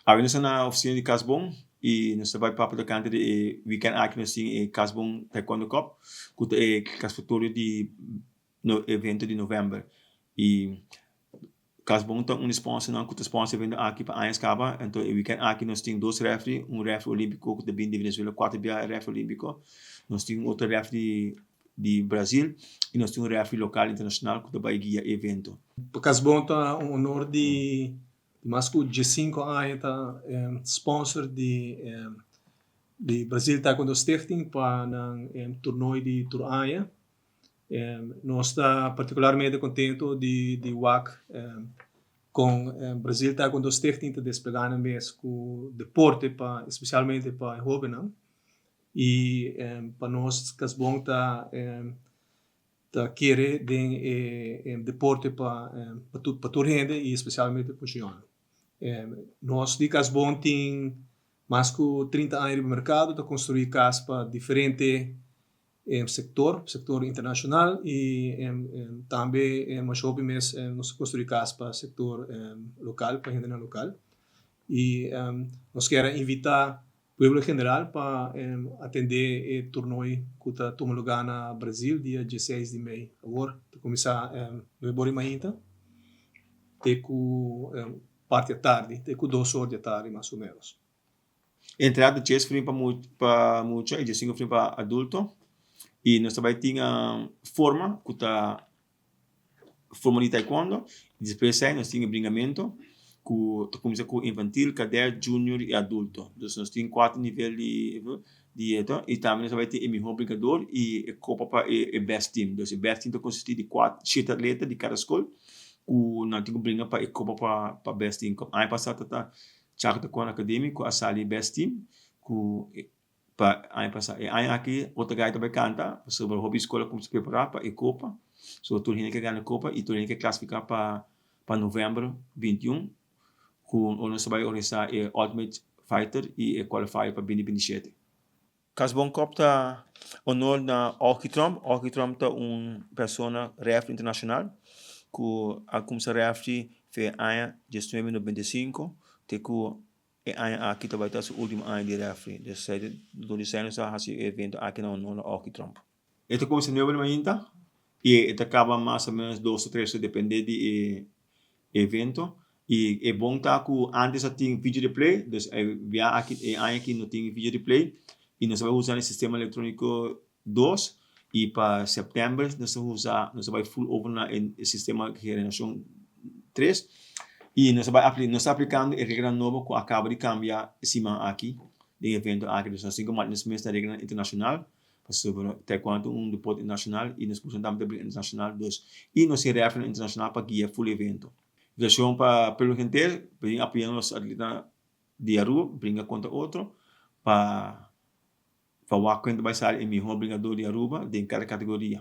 Awe nos ta na oficina di Casbon y nos ta bay papia tocante di e weekend aki nos tin e Casbon Taekwondo Cup cu ta e clasificatorio di evento di november y Casbon ta un di sponsornan cu ta sponsor e evento aki pa añas caba enton e weekend aki nos tin dos refri, un refri olimpico cu ta bini di Venezuela cuatro bia refri olimpico, nos tin un otro refri di Brazil y nos tin un refri local internacional cu ta bay guia e evento. Pa Casbon ta un honor di Mas ku diesinko aña ta sponsor di di Brazil Taekwondo Stichting pa nan tornoi di tur aña. Nos ta partikularmente kontento di di wak kon Brazil Taekwondo Stichting ta desplegá nan mes ku deporte pa espesialmente pa e hóbennan i pa nos Kasbon ta Ta kere den e deporte pa pa tur hende y especialmente pa muchanan. Nos di Casbon tin mas cu 30 aña riba mercado ta construi cas pa diferente sector, sector internacional y tambe masha hopi mes nos ta construi cas pa sector local, pa hendenan local. Y nos kier a invita Pueblo en general pa atendé e tornoi ku ta tuma lugá na Brazil dia dieseis di mei. Awor ta kuminsá nuebe ora di mainta te ku parti atardi, te ku dos or di atardi mas o ménos. Entrada dies florin pa mucha i diesinko florin pa adulto i nos ta bai tin forma ku ta forma di taekwondo y despues esei nos tin e bringamento cu ta cuminsa cu infantil, cadet, junior y adulto. Dus nos tin cuatro nivel di di eto y tambe nos ta bay tin e mihor bringador y e copa pa e best team. Dus e best team ta consisti di cuatro, shete atleta di cada scol cu nan tin cu bringa pa e copa pa best team. Aña pasa ta ta Chaco Taekwondo Academy cu a sali best team cu Pa aña pasá. E aña aki otro gai ta bai kanta pasobra hopi skol a kumsa prepará pa e kopa. So tur hende ke gana e kopa i tur hende ke klasifiká pa pa novèmber 21 ku ora nos ta bai organisá e Ultimate Fighter i e qualifier pa binti 27. Casbon Cup ta honor na Oki Tromp. Oki Tromp ta un persona rèfri internashonal ku a kumsa rèfri fe aña 1995 te ku E aña aki ta bai ta su ultimo aña di refri. Dor di esei nos a hasi e evento aki na honor na Oki Tromp. E ta kuminsá nuebe di mainta i e ta kaba mas o menos dos o tres ora depende di e evento. I e bon ta ku antes a tin video replay, dus e bia aki e aña aki no tin video replay i nos a bai usa e sistema elektroniko dos y pa september nos ta usa nos ta bai full over na e sistema generacion tres y nos ta bai apli nos ta aplicando e reglanan nobo cu a caba di cambia e siman aki den e evento aki dus nos tin cu mati nos mes na reglanan internacional pasobra taekwondo ta un deporte internacional y nos cursnan tambe ta bira internacional dus y nos tin refnan internacional pa guia full evento. Invitacion pa pueblo henter bin apoya nos atletanan di Aruba bringa contra otro pa Pa wak ken ta bai sali e mihó bringadó di Aruba den kada kategoria.